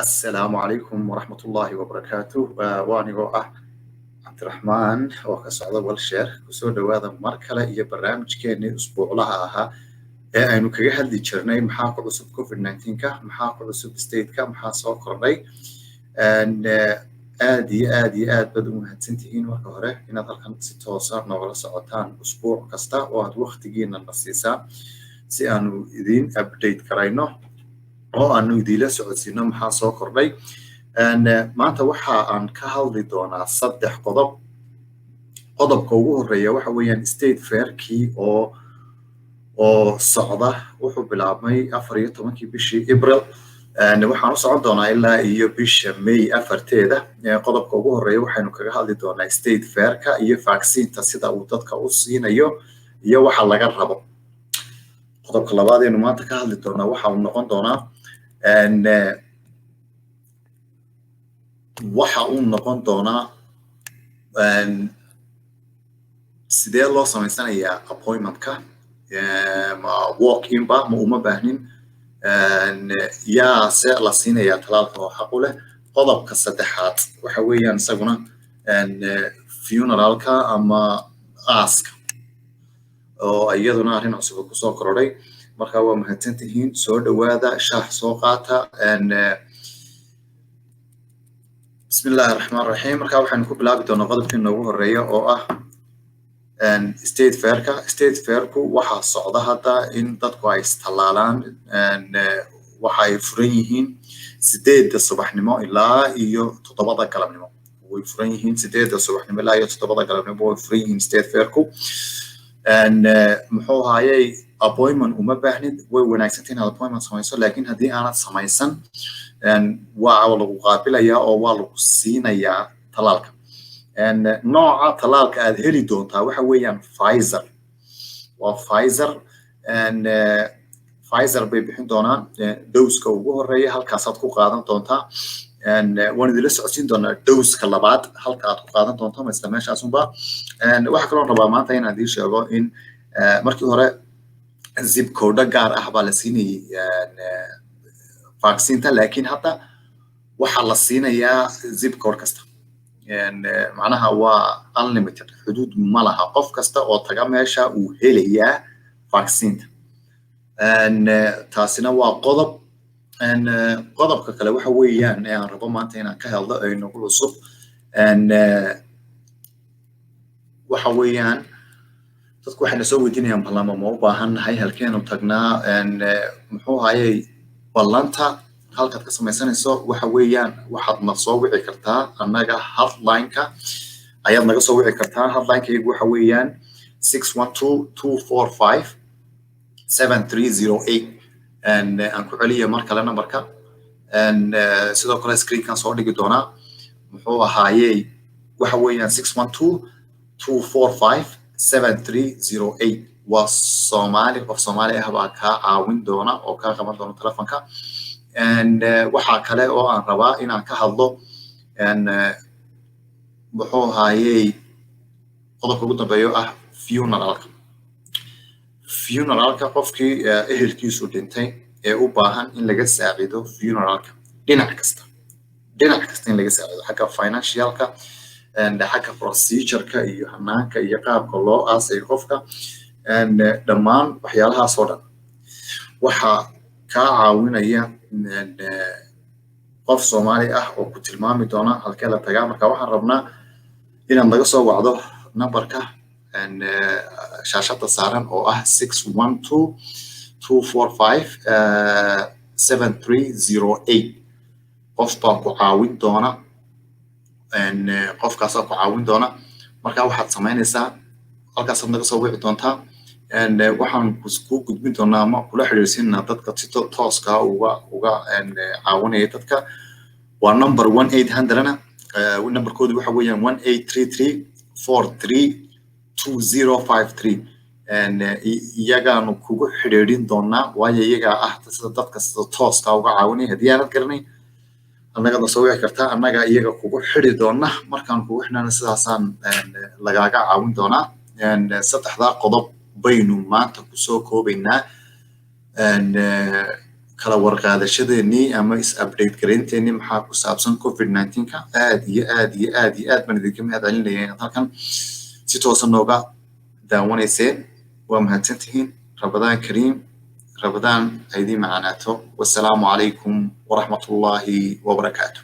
Assalaamu calaykum waraxmatullaahi wabarakaatu. Waa anigoo ah Cabdiraxmaan oo ka socda Walshare. Kusoo dhowaada mar kale iyo barnaamijkeenii usbuuclaha ahaa ee aynu kaga hadli jirnay maxaa ku cusub COVID-19-ka, maxaa ku cusub stateka, maxaa soo kordhay. Aad iyo aad iyo aad baad u mahadsantihiin marka hore inaad halkan si toosa noogala socotaan usbuuc kasta oo aad waktigiina na siisaan si aanu idiin update garayno oo aanu idiinla socodsiino maxaa soo kordhay. Maanta waxa aan ka hadli doonaa saddex qodob. Qodobka ugu horeeya waxa weeyaan state fairkii oo socda. Wuxuu bilaabmay 14-kii bishii April, waxaan u socon doonaa ilaa iyo bisha May 4-teeda. Qodobka ugu horeeya waxaynu kaga hadli doonaa state fairka iyo vaccineta sida uu dadka u siinayo iyo waxa laga rabo. Qodobka labaad aynu maanta ka hadli doonaa waxa uu noqon doonaa sidee loo samaysanayaa appointmentka, ma walk in ba ma uma baahnin, yaa se la siinayaa talaalka oo xaq u leh? Qodobka saddexaad waxa weeyaan isaguna funeralka ama aaska oo iyaduna arrin cusub kusoo korodhay. Marka waa mahadsantihiin, soo dhowaada, shaah soo qaata. Bismi illaahi raxmaan raxiim. Marka waxaynu ku bilaabi doonaa qodobkii noogu horeeya oo ah state fairka. State fairku waxaa socda hadda in dadku ay istallaalaan. Waxa ay furan yihiin 8-da subaxnimo ilaa iyo 7-da galabnimo. Way furan yihiin 8-da subaxnimo ilaa iyo 7-da galabnimo way furan yihiin state fairku. Muxuu ahaayey, appointment uma baahnid. Way wanaagsantay inaad appointment samayso, laakiin haddii aanad samaysan waa lagu qaabilayaa oo waa lagu siinayaa talaalka. Nooca talaalka aad heli doontaa waxa weeyaan Pfizer, waa Pfizer. Pfizer bay bixin doonaan doseka ugu horeeya, halkaasaad ku qaadan doontaa. Waan idinla socodsiin doonaa doseka labaad halka aad ku qaadan doonto, ma isla meeshaasunba. Waxaa kaloo rabaa maanta inaan idiin sheego in markii hore zip code gaar ah baa la siinayay vaccineta, laakiin hadda waxaa la siinayaa zip code kasta. Macnaha waa unlimited, xuduud ma laha, qof kasta oo taga meesha uu helayaa vaccineta. Taasina waa qodob. Qodobka kale waxa weeyaan ee aan rabo maanta inaan ka hadlo ee nagu cusub waxa weeyaan dadku waxayna soo weydiinayaan ballamo ma u baahan nahay, halkeenu tagnaa? Muxuu ahayey, ballanta halkaad ka samaysanayso waxa weeyaan waxaad na soo wici kartaa annaga, hotline-ka ayaad naga soo wici kartaa. Hotline-kaygu waxa weeyaan 612-245-7308. Aan ku celiya mar kale numberka, sidoo kale screenkan soo dhigi doonaa. Muxuu ahaayey, waxa weeyaan 612-245-7308. Waa Soomaali, qof Soomaali ah baa kaa caawin doona oo kaa qaban doona telefonka. Waxaa kale oo aan rabaa inaan ka hadlo, muxuu ahaayey, qodobka ugu dambeeyo ah funeralka. Funeralka, qofkii ehelkiisu dhintay ee u baahan in laga saacido funeralka dhinac kasta, dhinac kasta in laga saacido, xagga financialka, xagga procedureka iyo hanaanka iyo qaabka loo aasayo qofka, dhammaan waxyaalahaas oo dhan waxaa kaa caawinaya qof Soomaali ah oo ku tilmaami doona halkee la tagaa. Marka waxaan rabnaa inaad naga soo wacdo numberka shaashada saaran oo ah 612-245-7308. Qof baa ku caawin doona, qofkaasaa ku caawin doona. Marka waxaad samaynaysaa halkaasaad naga soo wici doontaa. Waxaan kuu gudbin doonaa ama kula xiriirsiinaa dadka si tooska uga caawinaya dadka. Waa number 1-800na, numberkoodu waxa weeyaan 1-833-432053. Iyagaanu kugu xidhiidhin doonaa, waayo iyagaa ah sida dadka sida tooska uga caawinaya. Haddii aanad garanayn, annagana soo wici kartaa, annaga iyaga kugu xidhi doona. Markaan kugu xidhana sidaasaan lagaaga caawin doonaa. Saddexdaa qodob baynu maanta kusoo koobaynaa. Kala warqaadashadeenii ama is update garaynteennii maxaa ku saabsan COVID-19-ka. Aad iyo aad iyo aad iyo aad baan idinka mahad celinaya inaad halkan si toosa nooga daawanayseen. Waa mahadsantihiin. Ramadaan kariim, Ramadaan ha idiin macaanaato. Wasalaamu calaykum waraxmatullaahi wabarakaatu.